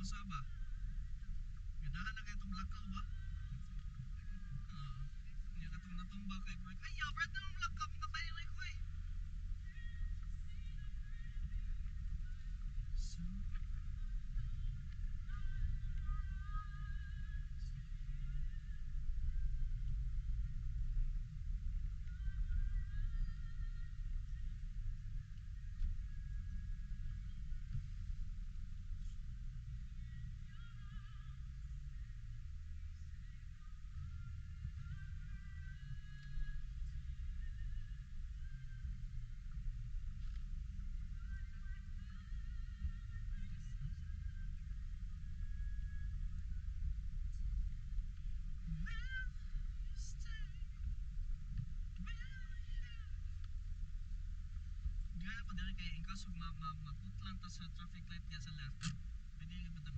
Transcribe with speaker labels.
Speaker 1: Usa ba? Ganahan na kaayo tong lakaw ba? Ah, nya katong natumba kay Brad. Ay, Brad, na lakaw makapay na ko eh. So, will you stay? Will you? Gaya ko diri kay in kaso ma, ma, maputlan ta sa traffic light diya sa left. Pwede ba ta